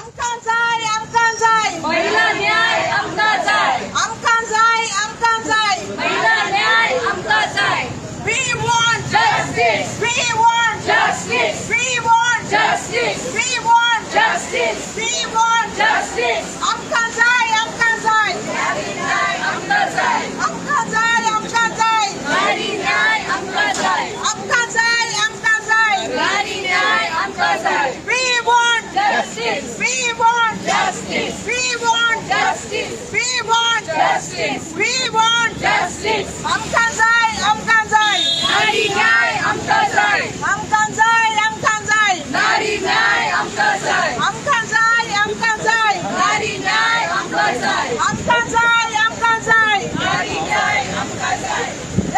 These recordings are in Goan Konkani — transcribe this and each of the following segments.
आमकां जाय, आमकां जाय, महिला न्याय आमकां जाय, आमकां जाय, आमकां जाय. महिला न्याय आमकां जाय. We want Justice. We want Justice. We want Justice. We want Justice. We want Justice. आमकां जाय, आमकां जाय, नारी न्याय आमकां जाय, आमकां जाय, आमकां जाय, नारी न्याय आमकां जाय, आमकां जाय, आमकां जाय. नारी न्याय आमकां जाय. We want Justice. We want Justice. We want Justice. We want Justice. We want Justice. आमकां जाय, आमकां जाय, नारी न्याय आमकां जाय, आमकां जाय, आमकां जाय, नारी न्याय आमकां जाय, आमकां जाय, आमकां जाय, नारी न्याय आमकां जाय, आमकां जाय, आमकां जाय. नारी न्याय आमकां जाय.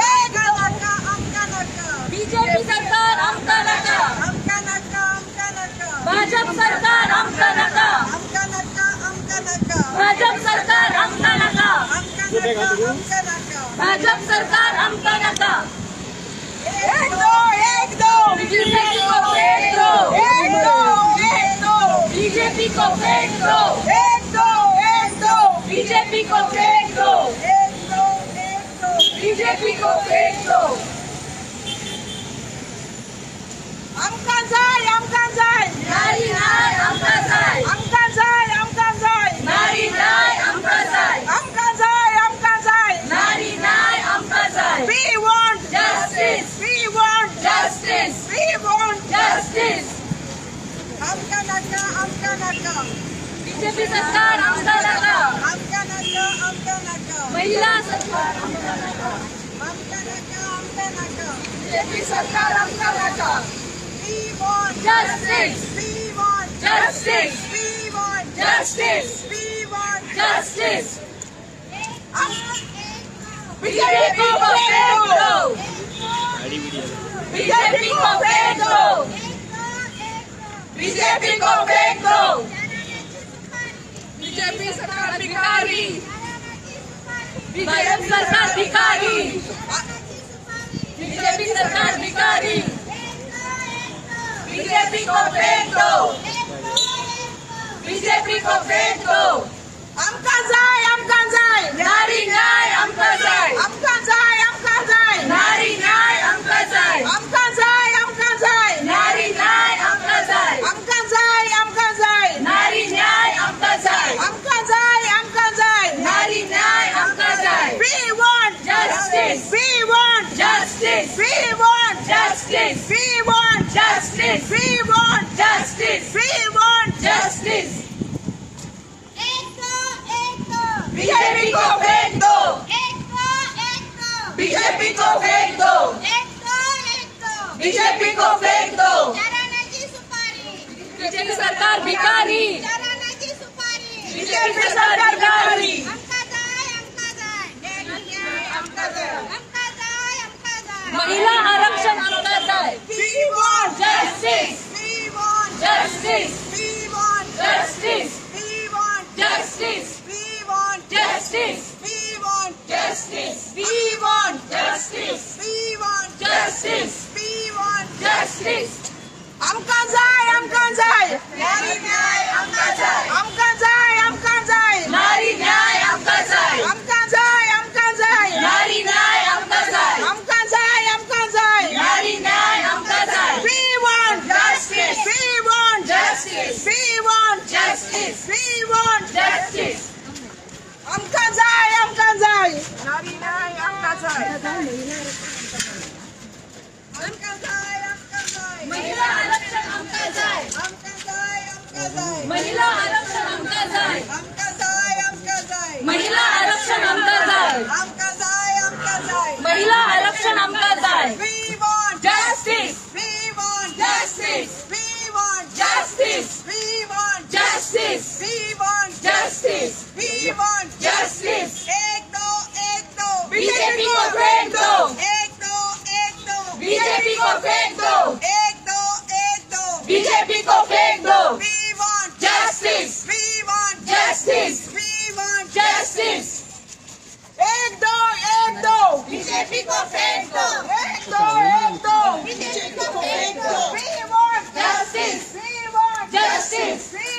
एक नाका, आमकां नाका, बीजेपी सरकार आमकां नाका, आमकां नाका, आमकां नाका, भाजप सरकार आमकां नाका, आमकां नाका, आमकां नाका, भाजप सरकार आमकां नाका, आमकां नाका, आमकां नाका. भाजप सरकार आमकां नाका. एक दो, एक दो, बीजेपी को फेंक दो, एक दो, एक दो, बीजेपी को फेंक दो, एक दो, एक दो, बीजेपी को फेंक दो, एक दो, एक दो. बीजेपी को फेंक दो. आमकां जाय, आमकां जाय, नारी न्याय आमकां जाय, आमकां जाय, आमकां जाय, नारी न्याय आमकां जाय, आमकां जाय, आमकां जाय. नारी न्याय आमकां जाय. We want Justice. We want Justice. We want Justice. आमकां नाका, आमकां नाका, बीजेपी सरकार आमकां नाका, आमकां नाका, आमकां नाका, महिला सरकार आमकां नाका, आमकां नाका, आमकां नाका. बीजेपी सरकार आमकां नाका. We want Justice. We want Justice. We want Justice. We want Justice. BJP को फेंक दो, बीजेपी को फेंक दो, बीजेपी को फेंक दो. बीजेपी सरकार भिखारी, भाजप सरकार भिखारी, बीजेपी सरकार भिखारी. बीजेपी को फेंक दो, बीजेपी को फेंक दो. आमकां जाय, आमकां जाय, नारी न्याय आमकां जाय, आमकां जाय, आमकां जाय, नारी न्याय आमकां जाय, आमकां जाय, आमकां जाय, नारी न्याय आमकां जाय, आमकां जाय, आमकां जाय, नारी न्याय आमकां जाय, आमकां जाय, आमकां जाय. नारी न्याय आमकां जाय. We want Justice. We want Justice. We want Justice. We want Justice. We want Justice. We want Justice. BJP को फेंक दो, बीजेपी को फेंक दो, बीजेपी को फेंक दो. बीजेपी सरकार भिखारी, बीजेपी सरकार भिखारी. महिला आरक्षण आमकां जाय. We want Justice. We want Justice. We want Justice. We want Justice. We want Justice. We want Justice. We want Justice. We want Justice. We want Justice. आमकां जाय, आमकां जाय, नारी न्याय आमकां जाय, आमकां जाय, आमकां जाय, नारी न्याय आमकां जाय, आमकां जाय, आमकां जाय, नारी न्याय आमकां जाय, आमकां जाय, आमकां जाय. नारी न्याय आमकां जाय. We want Justice. We want Justice. We want Justice. We want Justice. आमकां जाय, आमकां जाय, नारी न्याय आमकां जाय, आमकां जाय, आमकां जाय, महिला आरक्षण आमकां जाय, आमकां जाय, आमकां जाय, महिला आरक्षण आमकां जाय, आमकां जाय, आमकां जाय, महिला आरक्षण आमकां जाय, आमकां जाय, आमकां जाय. महिला आरक्षण आमकां जाय. We want Justice. We want Justice. We want Justice. We want Justice. We want Justice. We want Justice. एक दो, एक दो, बीजेपी को फेंक दो, एक दो, एक दो, बीजेपी को फेंक दो, एक दो, एक दो. बीजेपी को फेंक दो. We want Justice. We want Justice. We want Justice. एक दो, एक दो, बीजेपी को फेंक दो, एक दो, एक दो, बीजेपी को फेंक दो. We want Justice. We want Justice. We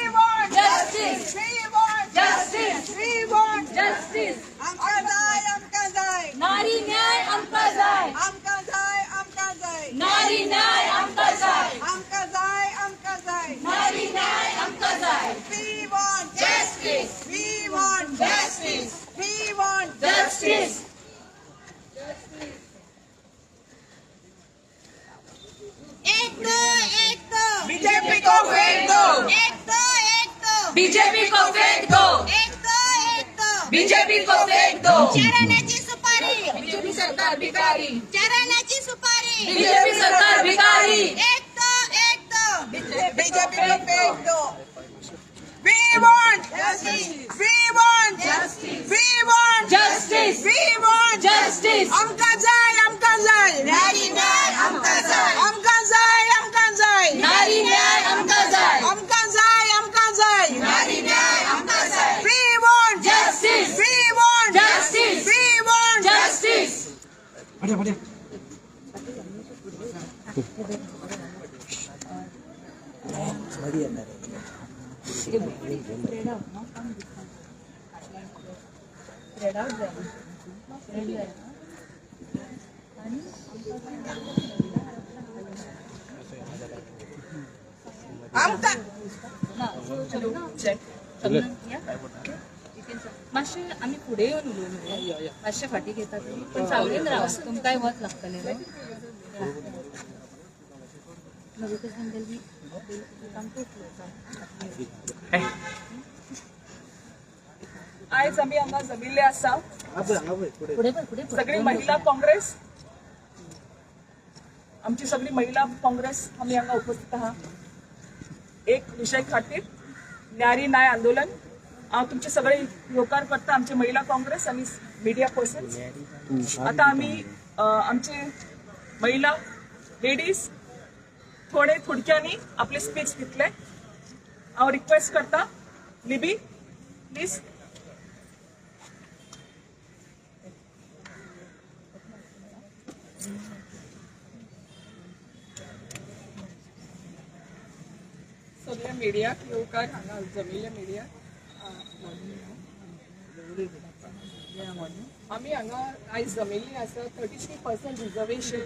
We want Justice. We want Justice. आमकां जाय, आमकां जाय. नारी न्याय आमकां जाय. आमकां जाय, आमकां जाय. नारी न्याय आमकां जाय. आमकां जाय, आमकां जाय. नारी न्याय आमकां जाय. We want Justice. We want Justice. We want Justice. एक दो, एक दो. बीजेपी को फेंक दो. एक दो, एक दो. बीजेपी को फेंक दो. एक दो, एक दो. बीजेपी को फेंक दो. चरणाची सुपारी. बीजेपी सरकार भिकारी. चरणाची सुपारी. बीजेपी सरकार भिकारी. एक दो, एक दो. बीजेपी को फेंक दो. We want justice. We want justice. We want Justice. We want Justice. आमकां जाय, आमकां जाय. नारी न्याय आमकां जाय. आमकां जाय, आमकां जाय. नारी न्याय आमकां जाय. आमकां जाय, आमकां जाय. नारी न्याय आमकां जाय. We want Justice. We want Justice. We want Justice. आमकां मातशें आमी फुडें येवन उलोवया, मातशें फाटीं घेतात पण सावळीन राव, तुमकांय वत लागतलें न्हू. Because then they'll be come too close. आयज आमी हांगा जमिल्ले आसा फुडें पळय, फुडें पळय. सगळी महिला काँग्रेस, आमची सगळी महिला काँग्रेस आमी हांगा उपस्थित आहा एक विशय खातीर, नारी न्याय आंदोलन. हांव तुमचे सगळे येवकार करता, आमचे महिला काँग्रेस आनी मिडिया पर्सन्स. आता आमी आमचे महिला लेडीज थोडे थोडक्यांनी आपले स्पीच दितले. हांव रिक्वेस्ट करता लिबी, प्लीज. सगळ्या मिडियाक येवकार, हांगा जमिल्ल्या मिडियाक. आमी हांगा आयज जमिल्ली आसा 33%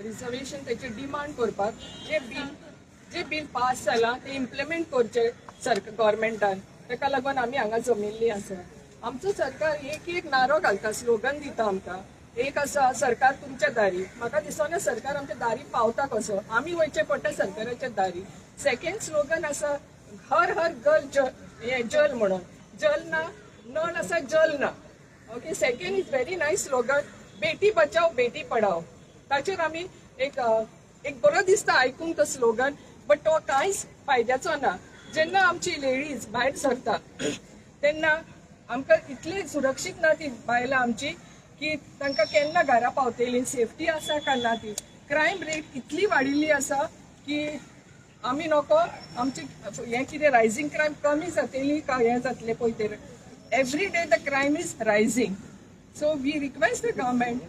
रिजर्वेशन तेचे डिमांड करपाक. जे बील पास जालां तें इम्प्लिमेंट करचें सरकार गव्हर्मेंटान, ताका लागून आमी हांगा जमिल्ली आसा. आमचो सरकार एक एक नारो घालता, स्लोगन दिता आमकां. एक आसा, सरकार तुमच्या दारी. म्हाका दिसना सरकार आमच्या दारी पावता कसो, आमी वयचें पडटा सरकाराच्या दारी. सेकंड स्लोगन आसा हर हर गर्ल हें जल म्हणून, जल ना, नळ आसा जल ना. Okay, second is very nice slogan, Beti Bachao Beti Padhao. ताचेर आमी एक बरो दिसता आयकूंक तो स्लोगन, बट तो कांयच फायद्याचो ना. जेन्ना आमची लेडीज भायर सरता तेन्ना आमकां इतली सुरक्षीत ना ती बायलां आमची की तांकां केन्ना घरा पावतली, सेफ्टी आसा काय ना ती. क्रायम रेट इतली वाडिल्ली आसा की आमी नको आमची हें कितें रायझींग क्रायम कमी जातली काय हें जातलें पळय तें. Every day the crime is rising, so we request the government.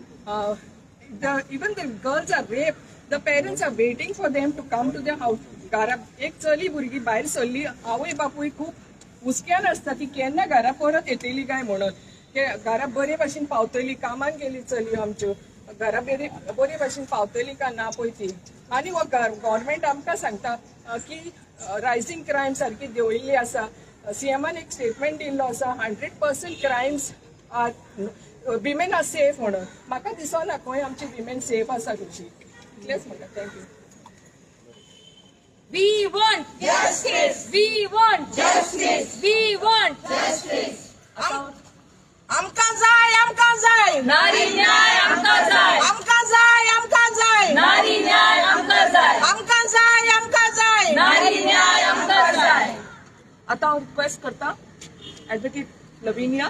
The even the girls are rape, the parents are waiting for them to come to the house. घरा एक चली भुरगी भायर सरली, आवय बापूय खूब हुस्क्यान आसता ती केन्ना घरा परत येतली काय म्हणून, की घरा बरे भाशेन पावतली. कामान गेली चलयो आमच्यो, घरा बरे बरे भाशेन पावतली काय ना पळय ती. आनी हो गव्हर्मेंट आमकां सांगता की रायझींग क्रायम सारकी देंवयल्ली आसा. सीएमान एक स्टेटमेंट दिल्लो आसा, 100% crimes are women are safe म्हणून. म्हाका दिसना खंय आमची विमेन सेफ आसा कशी. इतलेंच म्हणटा, thank you. We want Justice. We want Justice. We want Justice. आमकां जाय, आमकां जाय. नारी न्याय आमकां जाय. आमकां जाय, आमकां जाय. नारी न्याय आमकां जाय. आमकां जाय, आमकां जाय. नारी न्याय आमकां जाय. आता हांव रिक्वेस्ट करता ॲडवोकेट लविनिया.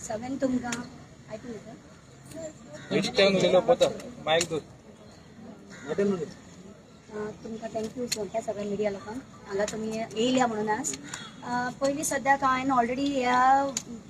सगळ्यांनी तुमकां आयकूंक येता? इश्टान उलयलो पोता मायक दवर. तुमकां thank you म्हणटा सगळ्या मिडिया लोकांक हांगा तुमी येयल्या म्हणून आज. पयलीं सद्याक हांवें ऑलरेडी ह्या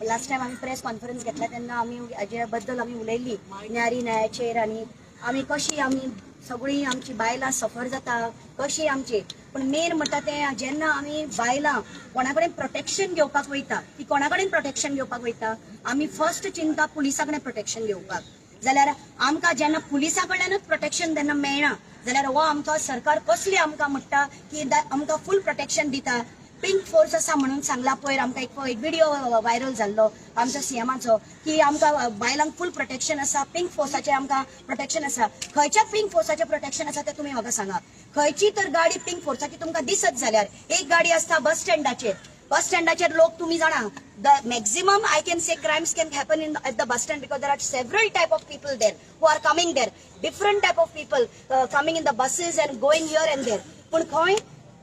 लास्ट टायम आमी प्रेस कॉन्फरन्स घेतला तेन्ना आमी हाजे बद्दल आमी उलयल्ली, नारी न्यायाचेर आनी आमी कशी आमी सगळीं आमची बायलां सफर जाता कशी आमची. पूण मेन म्हणटा तें, जेन्ना आमी बायलां कोणा कडेन प्रोटेक्शन घेवपाक वयता, ती कोणा कडेन प्रोटेक्शन घेवपाक वयता? आमी फर्स्ट चिंता पुलिसा कडेन प्रोटेक्शन घेवपाक जाल्यार आमकां जेन्ना पुलिसां कडल्यानूच प्रोटेक्शन जेन्ना मेळना जाल्यार हो आमचो सरकार कसली आमकां म्हणटा की आमकां फूल प्रोटेक्शन दिता? पिंक फोर्स आसा म्हणून सांगला पयर आमकां. एक व्हिडिओ व्हायरल जाल्लो आमच्या सीएमाचो की आमकां बायलांक फूल प्रोटेक्शन आसा, पिंक फोर्साचें आमकां प्रोटेक्शन आसा. खंयच्या पिंक फोर्साचें प्रोटेक्शन आसा तें तुमी म्हाका सांगा. खंयची तर गाडी पिंक फोर्साची तुमकां दिसत जाल्यार? एक गाडी आसता बस स्टँडाचेर. बस स्टँडाचेर लोक, तुमी जाणा, the maximum, I can say, crimes can happen in at the bus stand because there are several type of people there who are coming there, different type of people coming in the buses and going here and there. पूण खंय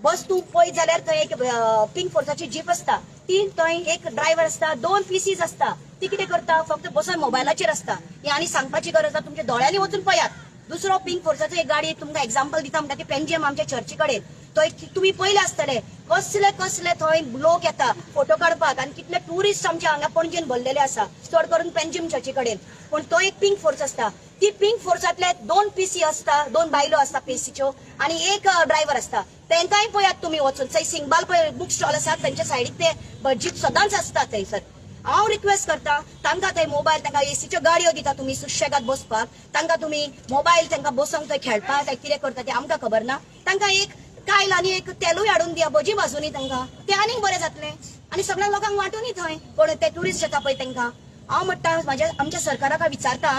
बस तूं पळयत जाल्यार थंय एक पिंक फोर्साची जीप आसता. ती थंय एक ड्रायव्हर आसता, दोन पीसीस आसता. ती कितें करता? फक्त बसून मोबायलाचेर आसता. हे आनी सांगपाची गरज ना, तुमच्या दोळ्यांनी वचून पळयात. दुसरो पिंक फोर्साचो एक गाडी तुमकां एग्जाम्पल दिता म्हणटा ती पेंजियम आमच्या चर्ची कडेन. थंय तुमी पयले आसतले कसले कसले थंय लोक येता फोटो काडपाक आनी कितले टुरिस्ट आमच्या हांगा पणजेन भरलेले आसा, चड करून पेंजियम चर्ची कडेन. पूण तो एक पिंक फोर्स आसता. ती पिंक फोर्सातले दोन पीसी आसता, दोन बायलो आसता पीसीच्यो आनी एक ड्रायव्हर आसता. तांकांय पळयात तुमी वचून. थंय सिंगबाल पळय बूक स्टॉल आसा, तेंच्या सायडीक ते जीप सदांच आसता थंयसर. हांव रिक्वेस्ट करता तांकां, थंय मोबायल, तांकां एसीच्यो गाडयो दिता तुमी सुशेगाद बसपाक. तांकां तुमी मोबायल, तांकां बसोंक थंय खेळपाक काय कितें करता तें आमकां खबर ना. तांकां एक कायल आनी एक तेलूय हाडून दिया, भजी भाजुनी तांकां, ते आनीक बरें जातलें आनी सगळ्या लोकांक वांटूनी थंय कोण ते टुरिस्ट येता पळय तांकां. हांव म्हणटा, म्हाज्या आमच्या सरकाराक विचारता,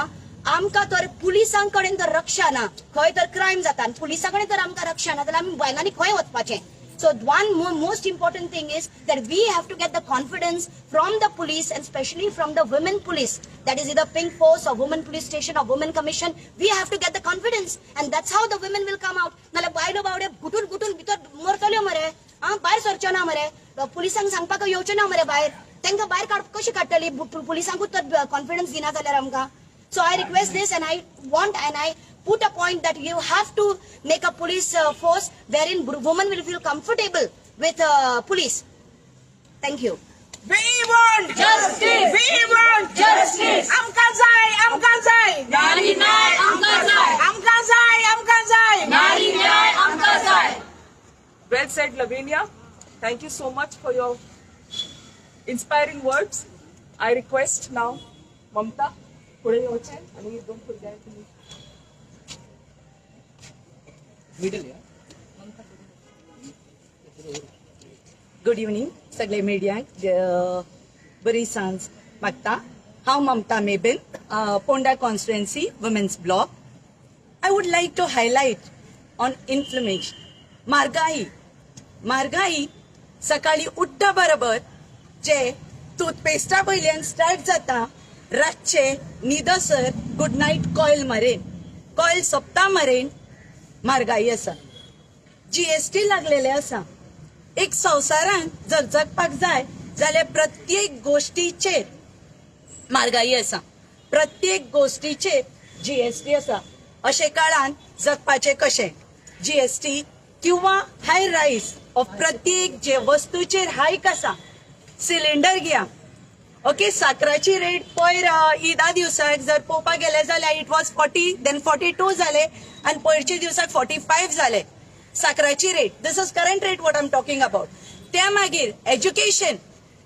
आमकां तर पुलिसां कडेन तर रक्षा ना. खंय तर क्रायम जाता आनी पुलिसां कडेन तर आमकां रक्षा ना जाल्यार आमी बायलांनी खंय वचपाचें? So one most important thing is that we have to get the confidence from the police and especially from the women police. That is either pink force or women police station or women commission. We have to get the confidence and that's how the women will come out. नाल्यार बायलो बावडे गुटून गुटून भितर मरतल्यो मरे. आं, भायर सरच्यो ना मरे, पुलिसांक सांगपाक येवच्यो ना मरे भायर. तांकां भायर काड कशी काडटली? पुलिसांकूच तर कॉन्फिडन्स दिना जाल्यार आमकां. So I request this and I want and I put a point that you have to make a police force wherein women will feel comfortable with police. Thank you. We want Justice. We want Justice. आमकां जाय, आमकां जाय. नारी न्याय आमकां जाय. आमकां जाय, आमकां जाय. नारी न्याय आमकां जाय. Well said, Lavinia. Thank you so much for your inspiring words. I request now Mamta फुडें येवचें आनी दोन भुरग्यांक तुमी मिडल या. गुड इवनींग सगळे मिडियांक, बरी सांज मागता. हांव ममता मेबेन, Ponda constituency, women's block. I would like to highlight on inflation, म्हारगाई. म्हारगाई सकाळी उठ्ठा बरोबर जे टूथपेस्टा वयल्यान स्टार्ट जाता, रातचे न्हिदसर गुड नायट कॉयल मरेन, कॉयल सोंपता मरेन म्हारगाई आसा. जीएसटी लागलेले आसा. एक संवसारान जर जगपाक जाय जाल्यार प्रत्येक गोष्टीचेर म्हारगाई आसा, प्रत्येक गोष्टीचेर जीएसटी आसा. अशे काळान जगपाचें कशें? जीएसटी किंवा हाय रायस ऑफ प्रत्येक जे वस्तूचेर हायक आसा. सिलिंडर घ्या, ओके, साकराची रेट पयर ईदा दिवसाक जर पळोवपाक गेले जाल्यार it was 40, then 42 जाले आनी पयरच्या दिवसाक 45 जाले साकराची rate. This is current rate what I'm talking about. त्या मागीर एज्युकेशन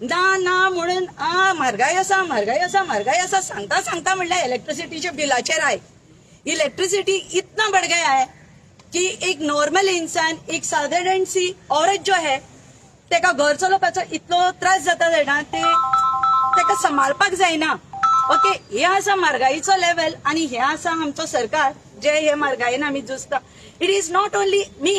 ना ना म्हणून आ म्हारगाय आसा, म्हारगाय आसा, म्हारगाय आसा सांगता सांगता म्हणल्यार इलेक्ट्रिसिटीच्या बिलाचेर हाय. इलेक्ट्रिसिटी इतना बढ़ गया है कि एक नॉर्मल इंसान, एक साधारण सी औरत जो है, तेका घर चलोवपाचो इतलो त्रास जाता जाणा, ते तेका सांबाळपाक जायना. ओके, हे आसा म्हारगाईचो लेवल आनी हे आसा आमचो सरकार जे हे म्हारगायेन आमी झुजता. It is not only me.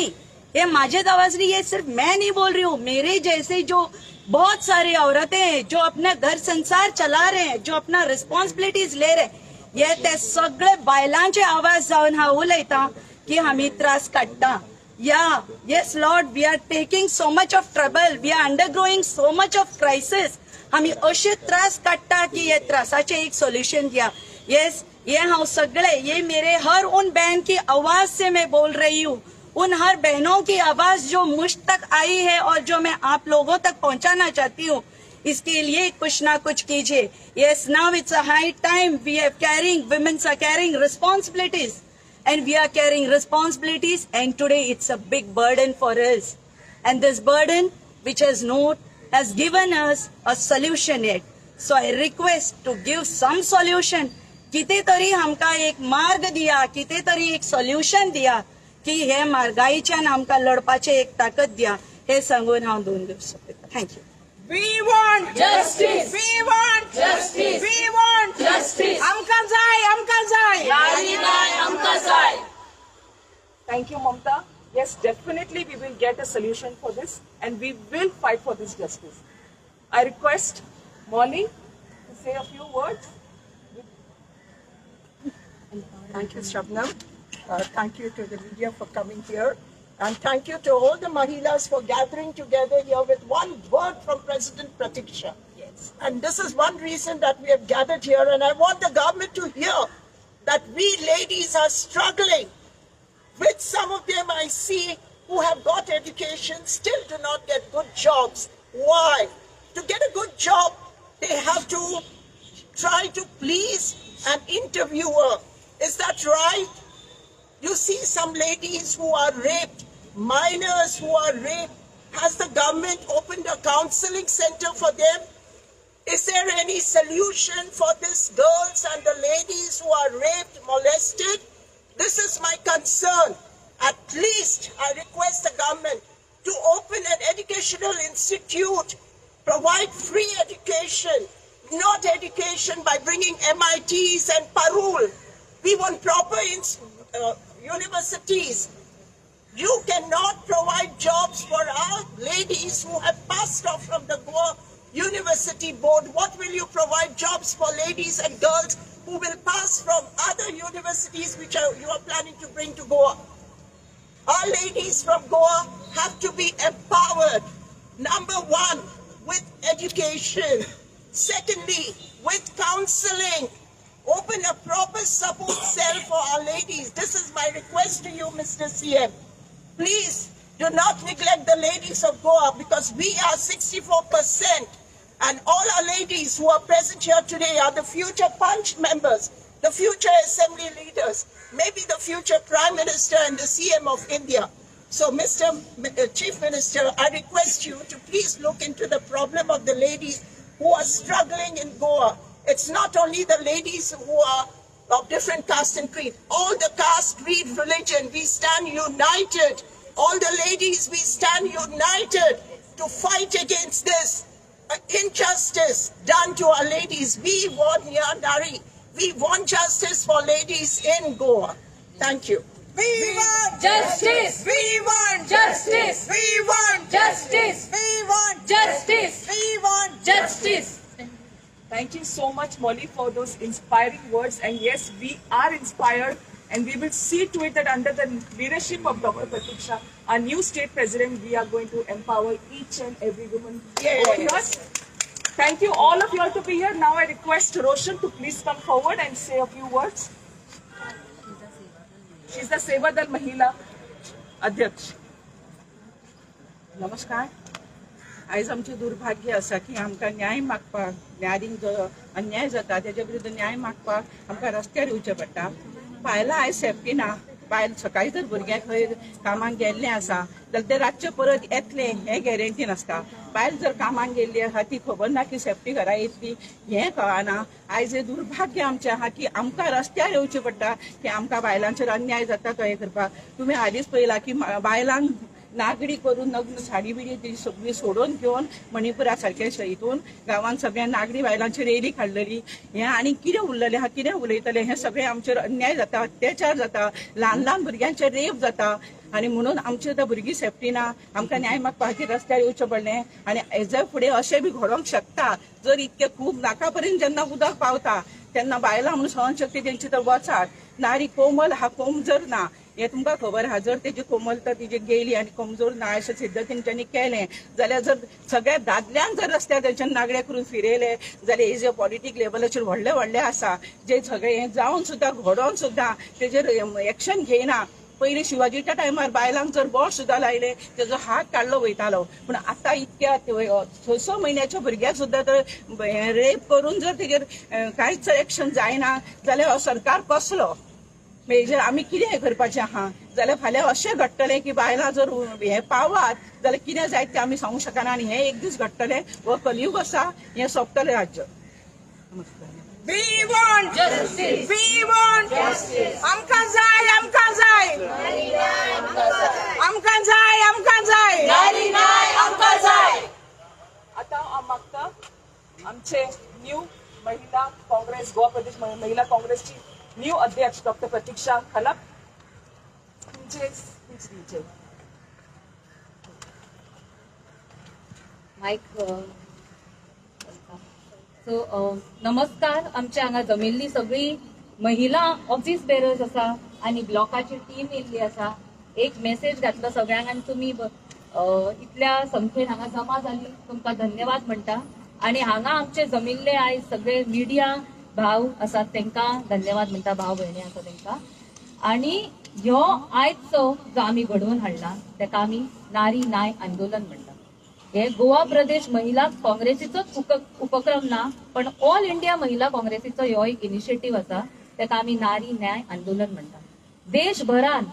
ये माझे आवाज नहीं, ये सिर्फ मैं नहीं बोल रही हूँ. मेरे जैसे जो बहुत सारी औरतें हैं, जो अपना घर संसार चला रहे हैं, जो अपना रिस्पॉन्सिबिलिटीज ले रहे हैं, हे ते सगळे बायलांचे आवाज जावन हांव उलयतां की आमी त्रास काडटा. Yeah, yes Lord, we are taking so much of trouble, we are undergoing so much of crisis. आमी अशे त्रास काडटा की हे त्रासाचे एक सोल्युशन दिया. येस, ये हांव सगळे, ये मेरे हर उन बहन की आवाज से मैं बोल रही हूँ. उन हर बहनों की आवाज जो मुझ तक आई है और जो मैं आप लोगों तक पहुंचाना चाहती हूँ, इसके लिए कुछ ना कुछ कीजिए। Yes, now it's a high time. We are carrying, womens are carrying responsibilities and we are carrying responsibilities, and today it's a big burden for us, and this burden which has not has given us a solution yet. So I request to give some solution. कितें तरी आमकां एक मार्ग दिया, कितें तरी एक सोल्युशन दिया की हे म्हारगाईच्यान आमकां लढपाचें एक ताकद दिया. हे सांगून हांव दोन दिवस सोंपयतां. Thank you. We want Justice. We want Justice. We want Justice. आमकां जाय, आमकां जाय. नारी न्याय आमकां जाय. Thank you, Mamta. Yes, definitely we will get a solution for this and we will fight for this justice. I request Molly to say a few words. Thank you, Shabnam. Thank you to the media for coming here. And thank you to all the Mahilas for gathering together here with one word from President Pratiksha. Yes. And this is one reason that we have gathered here. And I want the government to hear that we ladies are struggling. With some of them I see who have got education still do not get good jobs. Why? To get a good job, they have to try to please an interviewer. Is that right? You see some ladies who are raped, minors who are raped. Has the government opened a counseling center for them? Is there any solution for these girls and the ladies who are raped, molested? This is my concern. At least I request the government to open an educational institute, provide free education, not education by bringing MITs and Parul. We want proper universities. You cannot provide jobs for our ladies who have passed off from the Goa University Board. What will you provide jobs for ladies and girls who will pass from other universities which you are planning to bring to Goa? Our ladies from Goa have to be empowered. Number one, with education. Secondly, with counseling. Open a proper support cell for our ladies. This is my request to you, Mr. CM. Please do not neglect the ladies of Goa, because we are 64%, and all our ladies who are present here today are the future Panch members, the future assembly leaders, maybe the future Prime Minister and the CM of India. So, Mr. Chief Minister, I request you to please look into the problem of the ladies who are struggling in Goa. It's not only the ladies who are of different caste and creed. All the caste, creed, religion, we stand united. All the ladies, we stand united to fight against this injustice done to our ladies. We want Nari. We want justice for ladies in Goa. Thank you. We want Justice. We want Justice. We want Justice. We want Justice. We want Justice. Thank you so much, Molly, for those inspiring words. And yes, we are inspired, and we will see to it that under the leadership of Dr. Pratiksha, our new state president, we are going to empower each and every woman over here. Thank you all of you all to be here. Now I request Roshan to please come forward and say a few words. She's the Seva Dal Mahila Adhyaksh. नमस्कार. आयज आमचें दुर्भाग्य आसा की आमकां न्याय मागपाक, न्यायाधीन जो अन्याय जाता तेच्या विरुद्ध न्याय मागपाक आमकां रस्त्यार येवचें पडटा. बायलां आयज सेफ्टी ना. बायल सकाळी जर भुरग्यांक खंय कामाक गेल्लें आसा जाल्यार ते रातचें परत येतलें हें गॅरंटी नासता. बायल जर कामाक गेल्ली आसा ती खबर ना की सेफ्टी घरा येतली हें कळना. आयज हें दुर्भाग्य आमचें आहा की आमकां रस्त्यार येवचें पडटा की आमकां बायलांचेर अन्याय जाता तो हें करपाक. तुमी हालींच पळयलां की बायलांक नागडी करून नग्न साडी बिडी ती सगळी सोडून घेवन मणिपुरा सारक्या हितून गांवांत सगळ्या नागडी बायलांची रेली काडलेली. हें आनी कितें उरलेलें आहा, कितें उलयतलें, हें सगळें आमचेर अन्याय जाता, अत्याचार जाता, ल्हान ल्हान भुरग्यांचेर रेप जाता. आनी म्हणून आमची आतां भुरगीं सेफ्टी ना. आमकां न्याय मागपा खातीर रस्त्यार येवचें पडलें. आनी हेज्या फुडें अशें बी घडोवंक शकता. जर इतकें खूब नाका पर्यंत जेन्ना उदक पावता तेन्ना बायलां म्हणून सहनशक्ती तेंची तर वचात. नारी कोमल हा कोमजर ना हें तुमकां खबर आहा. जर तेजी कोमलता तिजी गेली आनी कमजोर ना अशें सिद्ध तेंच्यांनी केलें जाल्यार जर सगळ्या दादल्यांक जर रस्त्यार तेंच्यानी नागडे करून फिरयले जाल्यार हे जे पॉलिटीक लेवलाचेर व्हडले व्हडले आसा जे सगळे हें जावन सुद्दां घडोवन सुद्दां तेजेर एक्शन घेयना. पयलीं शिवाजीच्या टायमार बायलांक जर बोट सुद्दां लायलें तेजो हात काडलो वयतालो, पूण आतां इतक्या 6-6 म्हयन्याच्या भुरग्याक सुद्दां तर रेप करून जर तेजेर कांयच एक्शन जायना जाल्यार हो सरकार कसलो? हेजेर आमी कितें करपाचें आहा? जाल्यार फाल्यां अशें घडटलें की बायलां जर हें पावात जाल्यार कितें जायत तें आमी सांगूंक शकना आनी हें एक दीस घडटलें. हो कलयुग आसा, हें सोंपतलें राज्य. नमस्कार. We want justice. We want justice. आमकां जाय, आमकां जाय, आमकां जाय, आमकां जाय, नारी न्याय आमकां जाय. आतां हांव मागता आमचे न्यू महिला काँग्रेस, गोवा प्रदेश महिला काँग्रेसची न्यू अध्यक्ष डॉक्टर प्रतीक्षा खलप तुमचे स्पीच दिवचे. मायक. सो नमस्कार. आमच्या हांगा जमिल्ली सगळी महिला ऑफिस बेरर्स आसा आनी ब्लॉकाची टीम येयल्ली आसा. एक मेसेज घातलो सगळ्यांक आनी तुमी इतल्या संख्येन हांगा जमा जाली, तुमकां धन्यवाद म्हणटा. आनी हांगा आमचे जमिल्ले आयज सगळे मिडिया भाव आसात तांकां धन्यवाद म्हणटा, भाव भयणी आसा तांकां. आनी ह्यो आयजचो जो आमी घडोवन हाडला ताका आमी नारी न्याय आंदोलन म्हणटा. हे गोवा प्रदेश महिला काँग्रेसीचोच उपक्रम ना, पण ऑल इंडिया महिला काँग्रेसीचो ह्यो एक इनिशिएटीव आसा, ताका आमी नारी न्याय आंदोलन म्हणटा. देशभरान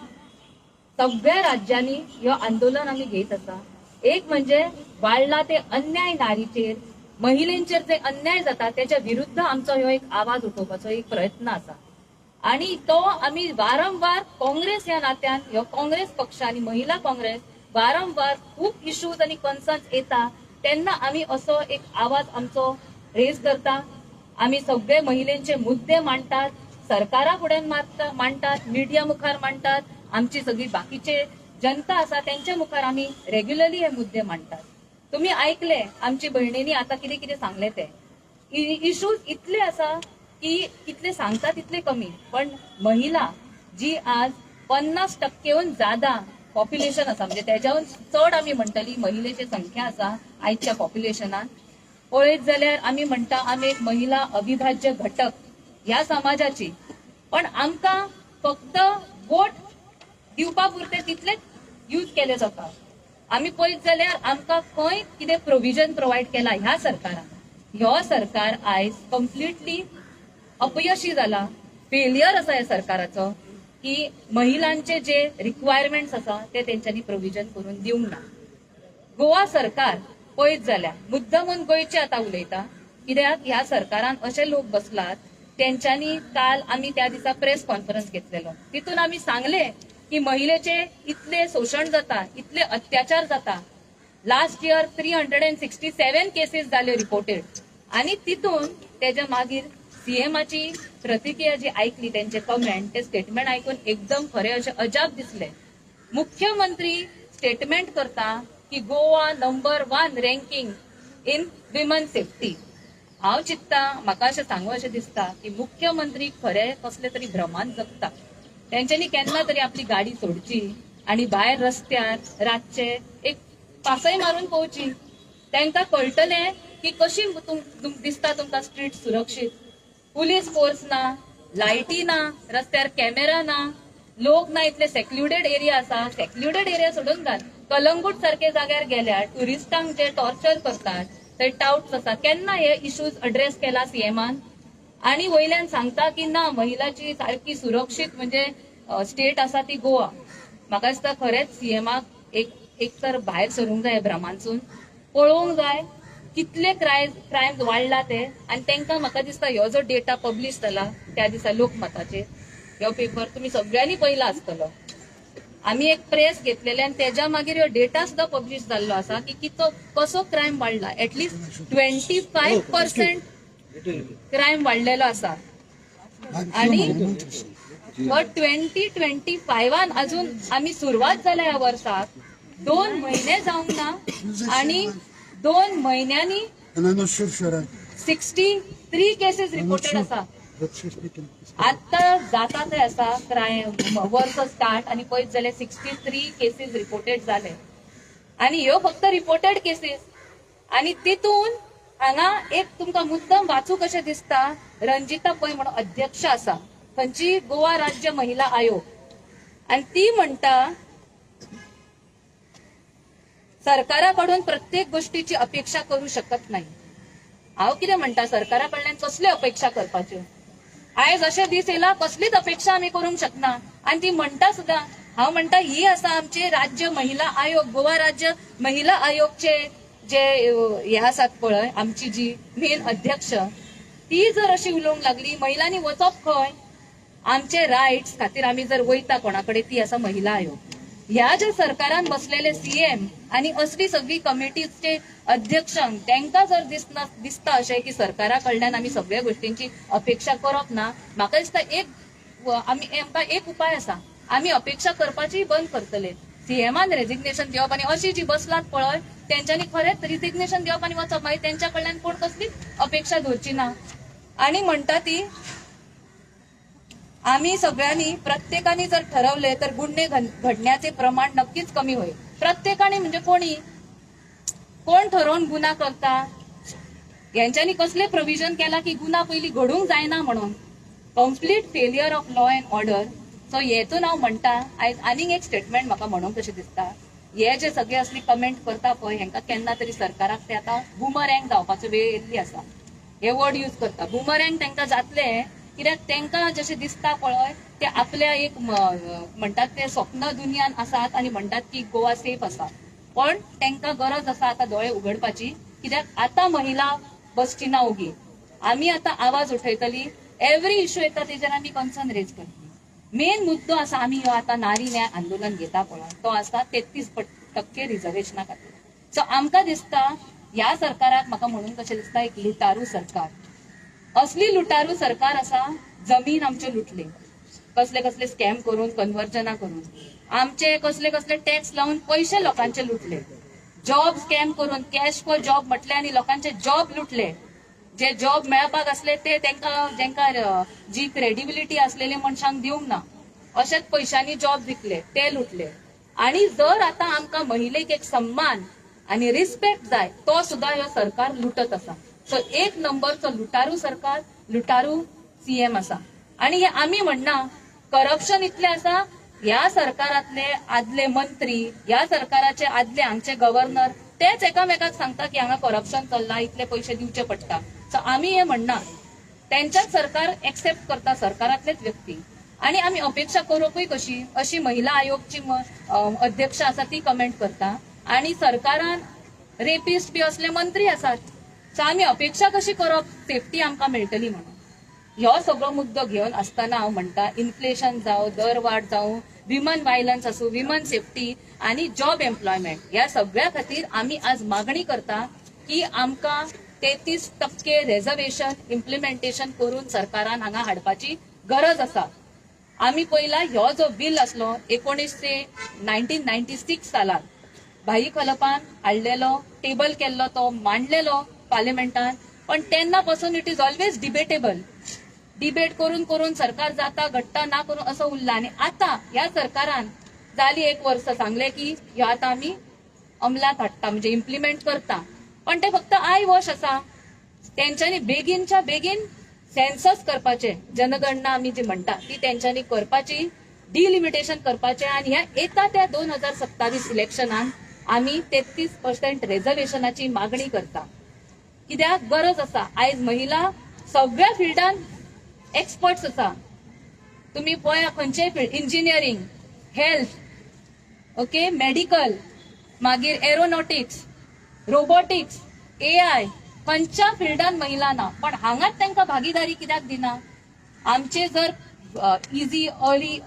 सगळ्या राज्यांनी ह्यो आंदोलन आमी घेत आसा. एक म्हणजे वाडला ते अन्याय नारीचेर, महिलेंचेर जे अन्याय जाता त्याच्या विरुद्ध आमचो ह्यो एक आवाज उठोवपाचो एक प्रयत्न आसा. आणि तो आमी वारंवार काँग्रेस ह्या नात्यान, ह्यो काँग्रेस पक्ष आनी महिला काँग्रेस वारंवार खूब इश्यूज आनी कन्सर्न्स येता तेन्ना आमी असो एक आवाज आमचो रेज करता. आमी सगळे महिलेंचे मुद्दे मांडटात, सरकारा फुड्यान मांडटात, मिडिया मुखार मांडटात, आमची सगळी बाकीचे जनता आसा तेंच्या मुखार आमी रेग्युलरली हे मुद्दे मांडटात. तुम्ही ऐकले आमची भयणींनी आता कितें कितें सांगले ते इश्यूज इतले आसा की कितले सांगता तितले कमी. पण महिला जी आज 50% जादा पॉप्युलेशन आसा, म्हणजे तेज्याहून चड आमी म्हणटली महिलेची संख्या आसा आयच्या पॉप्युलेशनान. पळयत जाल्यार आमी म्हणटा आमी एक महिला अविभाज्य घटक ह्या समाजाची, पण आमकां फक्त वोट दिवपा पुरते तितलेच यूज केले जाता. आमी पळयत जाल्यार आमकां खंय कितें प्रोविजन प्रोवायड केला ह्या सरकारान. ह्यो सरकार आयज कंप्लिटली अपयशी जाला, फेलियर आसा ह्या सरकाराचो की महिलांचे जे रिक्वायरमेंट्स आसा ते तेंच्यांनी प्रोविजन करून दिवंक ना. गोवा सरकार पळयत जाल्यार मुद्दमून गोंयचे आतां उलयता, कित्याक ह्या सरकारान अशे लोक बसलात तेंच्यांनी काल आमी त्या दिसा प्रेस कॉन्फरन्स घेतलेलो, तितून आमी सांगले की महिलेचे इतले शोशण जाता, इतले अत्याचार जाता. लास्ट इयर 367 केसीस जाल्यो रिपोर्टेड आनी तितून तेज्या मागीर सीएमाची प्रतिक्रिया जी ऐकली, त्यांचे कमेंट, ते स्टेटमेंट ऐकून एकदम खरे अशें अजाप दिसले. मुख्यमंत्री स्टेटमेंट करता की Goa number 1 ranking in women safety. हांव चिंतता, म्हाका अशें सांगू अशें दिसता की मुख्यमंत्री खरे कसले तरी भ्रमान जगता. तेंच्यांनी केन्ना तरी आपली गाडी सोडची आनी भायर रस्त्यार रातचे एक पासय मारून पळोवची, तांकां कळटलें की कशी दिसता तुमकां स्ट्रीट सुरक्षीत. पुलीस फोर्स ना, लायटी ना, रस्त्यार कॅमेरा ना, लोक ना, इतले सेक्ल्युडेड एरिया आसा. सेक्ल्युडेड एरिया सोडून घाल, कलंगूट सारके जाग्यार गेल्यार ट्युरिस्टांक जे टॉर्चर करतात थंय टावट्स आसा. केन्ना हे इश्यूज अड्रेस केला सीएमान? आनी वयल्यान सांगता की ना महिलाची सारकी सुरक्षीत म्हणजे स्टेट आसा ती गोवा. म्हाका दिसता खरेंच सीएमाक एक तर भायर सरूंक जाय भ्रमांसून, पळोवंक जाय कितले क्रायम्स वाडला ते. आनी तांकां म्हाका दिसता ह्यो जो डेटा पब्लीश जाला त्या दिसा लोकमताचेर, ह्यो पेपर तुमी सगळ्यांनी पळयला आसतलो. आमी एक प्रेस घेतलेले आनी तेज्या मागीर ह्यो डेटा सुद्दां पब्लीश जाल्लो आसा की कितो कसो क्रायम वाडला. एटलिस्ट 25% क्रायम वाडलेलो आसा. आनी 2025 अजून आमी सुरवात जाल्या ह्या वर्साक, 2 म्हयने जावंक ना आनी 2 म्हयन्यांनी 63 केसीस रिपोर्टेड आसा. आतां जाता ते आसा क्रायम वर्स स्टार्ट आनी पळयत जाल्यार 63 केसीस रिपोर्टेड जाले. आनी ह्यो फक्त रिपोर्टेड केसीस. आनी तितून हांगा एक तुमकां मुद्दम वाचूंक कशें दिसता, रंजिता पै म्हणून अध्यक्ष आसा थंयची गोवा राज्य महिला आयोग. आनी ती म्हणटा सरकारा कडून प्रत्येक गोष्टीची अपेक्षा करू शकत नाही. हांव कितें म्हणटा, सरकारा कडल्यान कसल्यो अपेक्षा करपाच्यो? आयज अशे दीस येयला कसलीच अपेक्षा आमी करूंक शकना. आनी ती म्हणटा सुद्दां, हांव म्हणटा ही आसा आमचे राज्य महिला आयोग, गोवा राज्य महिला आयोगचे जे हे आसात पळय, आमची जी मेन अध्यक्ष, ती जर अशी उलोवंक लागली महिलांनी वचप खंय? आमचे रायट्स खातीर आमी जर वयता कोणा कडेन ती आसा महिला आयोग. ह्या ज्या सरकारान बसलेले सीएम आनी असली सगळी कमिटीचे अध्यक्षांक तांकां जर दिसता अशें की सरकारा कडल्यान आमी सगळ्या गोष्टींची अपेक्षा करप ना, म्हाका दिसता एक आमी आमकां एक उपाय आसा, आमी अपेक्षा करपाची बंद करतले. सीएमान रेजिग्नेशन दिवप आनी अशी जी बसलात पळय तेंच्यांनी खरेंच रेजिग्नेशन दिवप आनी वचप, मागीर तेंच्या कडल्यान कोण कसलीच अपेक्षा दवरची ना. आनी म्हणटा ती आम्ही सगळ्यांनी प्रत्येकाने जर ठरवले तर गुन्हे घडण्याचे प्रमाण नक्कीच कमी होईल. प्रत्येकाने म्हणजे कोणी कोण ठरवून गुन्हा करता? यांच्यानी कसले प्रोव्हिजन केला की गुन्हा पयली घडूंक जायना म्हणून? Complete failure of law and order. So हेतून हांव म्हणटा आयज आनीक एक स्टेटमेंट म्हाका म्हणूंक कशें दिसता, हे जे सगळे असली कमेंट करता पळय हेंकां केन्ना तरी सरकाराक ते आतां बुमरँग जावपाचो वेळ येयल्ली आसा. हे वर्ड यूज करता बुमरँग तांकां जातले, कित्याक तांकां जशें दिसता पळय ते आपल्या एक म्हणटात ते स्वप्न दुनियान आसात आनी म्हणटात की गोवा सेफ आसा, पण तांकां गरज आसा आतां दोळे उगडपाची, कित्याक आतां महिला बसची ना ओगी. आमी आतां आवाज उठयतली, एवरी इश्यू येता तेजेर आमी कन्सर्न रेज करतली. मेन मुद्दो आसा आमी ह्यो आतां नारी न्याय आंदोलन घेता पळय तो आसा 33% रिजर्वेशना खातीर. सो आमकां दिसता ह्या सरकाराक, म्हाका म्हणून कशें दिसता, एक लुटारू सरकार, असली लुटारू सरकार आसा. जमीन आमचे लुटले, कसले कसले स्कॅम करून, कन्वर्जना करून, आमचे कसले कसले टॅक्स लावून पयशे लोकांचे लुटले, जॉब स्कॅम करून कॅश फॉर जॉब म्हटले आनी लोकांचे जॉब लुटले. जे जॉब मेळपाक आसले ते तांकां जेंकां जी क्रेडिबिलिटी आसलेली मनशांक दिवंक ना, अशेच पयशांनी जॉब विकले, ते लुटले. आनी जर आतां आमकां महिलेक एक सम्मान आनी रिस्पेक्ट जाय तो सुद्दां ह्यो सरकार लुटत आसा. सो एक नंबरचो लुटारू सरकार, लुटारू सीएम आसा. आनी हे आमी म्हणना करप्शन इतलें आसा, ह्या सरकारांतले आदले मंत्री, ह्या सरकाराचे आदले हांगचे गव्हर्नर तेच एकामेकाक सांगता की हांगा करप्शन चल्ला, इतले पयशे दिवचे पडटा. सो आमी हे म्हणना, तेंच्याच सरकार एक्सेप्ट करता, सरकारांतलेच व्यक्ती. आनी आमी अपेक्षा करूंकूय कशी, अशी महिला आयोगची अध्यक्ष आसा ती कमेंट करता आनी सरकारान रेपिस्ट बी असले मंत्री आसात. सो आमी अपेक्षा कशी करप सेफ्टी आमकां मेळटली म्हणून? ह्यो सगळो मुद्दो घेवन आसतना हांव म्हणटा इन्फ्लेशन जावं, दरवाड जावं, विमन वायलन्स आसूं, विमन सेफ्टी आनी जॉब एम्प्लॉयमेंट, ह्या सगळ्या खातीर आमी आज मागणी करता की आमकां 33% रेजर्वेशन इम्प्लिमेंटेशन करून सरकारान हांगा हाडपाची गरज आसा. आमी पयला ह्यो जो बील आसलो 1996 सालान भाई खलपान हाडलेलो, टेबल केल्लो, तो मांडलेलो पार्लिमेंटान, पण तेन्ना पासून it is always debatable. Debate करून करून सरकार जाता घडटा ना करून असो उरला. आनी आतां ह्या सरकारान जाली एक वर्स सांगलें की ह्यो आतां आमी अंमलात हाडटा, म्हणजे इम्प्लिमेंट करता, पण ते फक्त I wash आसा. तेंच्यांनी बेगीनच्या बेगीन सेन्सस करपाचे, जनगणना आमी जी म्हणटा ती तेंच्यांनी करपाची, डिलिमिटेशन करपाचें. आनी ह्या येता त्या 2027 इलेक्शनान आमी 33% रेजर्वेशनाची मागणी करता, कित्याक गरज आसा. आयज महिला सगळ्या फिल्डान एक्सपर्ट्स आसा. तुमी पळया खंयचेय field, engineering, health, okay, medical, मागीर एरोनॉटिक्स, रोबोटिक्स, एआय, खंयच्या फिल्डान महिला ना, पण हांगाच तांकां भागीदारी कित्याक दिना? आमचे जर इजी अर्ली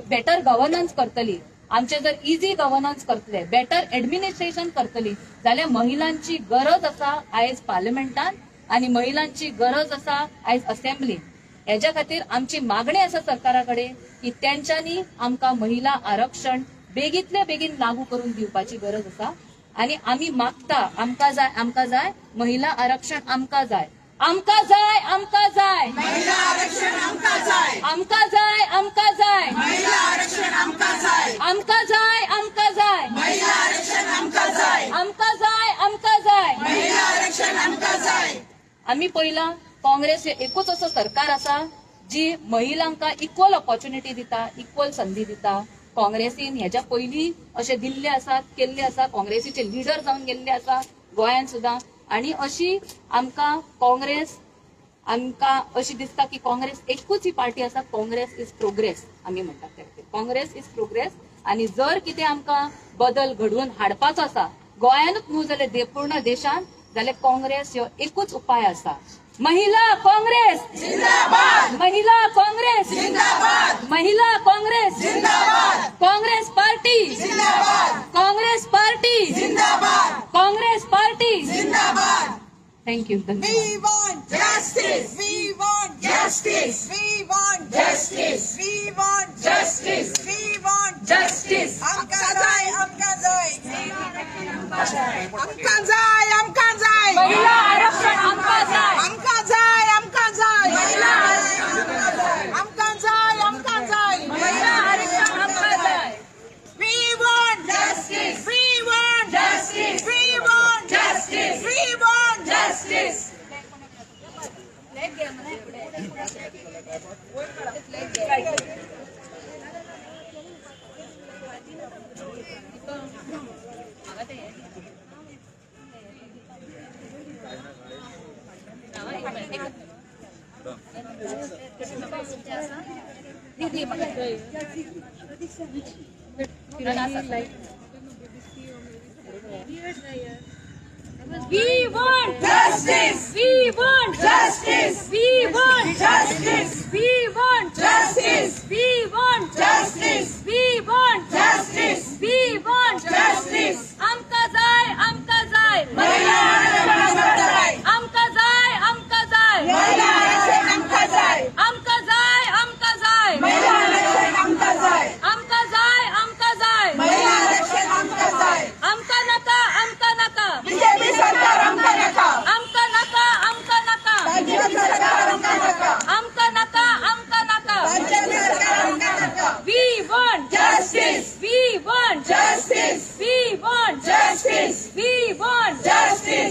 बेटर गव्हर्नन्स करतली, आमचे जर इजी गव्हर्नन्स करतले, बेटर एडमिनिस्ट्रेशन करतली जाल्यार महिलांची गरज आसा आयज पार्लमेंटान आनी महिलांची गरज आसा आयज असेंब्लीन. हेज्या खातीर आमची मागणी आसा सरकारा कडेन की तेंच्यांनी आमकां महिला आरक्षण बेगीतले बेगीन लागू करून दिवपाची गरज आसा. आनी आमी मागता, आमकां जाय, आमकां जाय महिला आरक्षण, आमकां जाय, आमकां जाय, आमकां जाय महिला आरक्षण, आमकां जाय, आमकां जाय, आमकां जाय महिला आरक्षण, आमकां जाय, आमकां जाय, आमकां जाय महिला आरक्षण, आमकां जाय, आमकां जाय, आमकां जाय महिला आरक्षण, आमकां जाय. आमी पयला काँग्रेस एकूच असो सरकार आसा जी महिलांका इक्वल ऑपॉर्च्युनिटी दिता, इक्वल संदी दिता. काँग्रेसीन हेच्या पयलीं अशे दिल्ले आसात, केल्ले आसा, काँग्रेसीचे लिडर जावन गेल्ले आसा गोंयांत सुद्दां. आनी अशी आमकां काँग्रेस, आमकां अशी दिसता की काँग्रेस एकूच ही पार्टी आसा. काँग्रेस is progress आमी म्हणटात त्या खातीर, काँग्रेस is progress. आनी जर कितें आमकां बदल घडोवन हाडपाचो आसा गोंयानूच न्हू जाल्यार पूर्ण देशांत, जाल्यार काँग्रेस ह्यो एकूच उपाय आसा. महिला काँग्रेस जिंदाबाद, महिला काँग्रेस जिंदाबाद, महिला काँग्रेस जिंदाबाद, काँग्रेस पार्टी जिंदाबाद, काँग्रेस पार्टी जिंदाबाद, काँग्रेस पार्टी जिंदाबाद. Thank you. We want justice. We want justice. We want justice. We want justice. We want justice. आमकां जाय, आमकां जाय, आमकां जाय, आमकां जाय, महिला आरक्षण आमकां जाय, आमकां जाय, आमकां जाय, महिला आमकां जाय, आमकां जाय, महिला आरक्षण आमकां जाय. We want justice. We want justice. We want justice. We want justice. We want justice. We want justice. We want justice. We want justice. We want justice. We want justice. We want justice. आमकां जाय, आमकां जाय, महिला आरक्षण आमकां जाय, आमकां जाय, आमकां जाय, महिला आरक्षण आमकां जाय, आमकां जाय, आमकां जाय, महिला आरक्षण आमकां जाय, आमकां जाय, आमकां जाय, महिला आरक्षण आमकां जाय, आमकां नाका, आमकां नाका, बीजेपी सरकार आमकां नाका, आमकां नाका, आमकां नाका, बीजेपी सरकार आमकां नाका, आमकां नाका, आमकां नाका. बीजेपी सरकार आमकां नाका. We want justice. We want justice. We want justice. We want justice.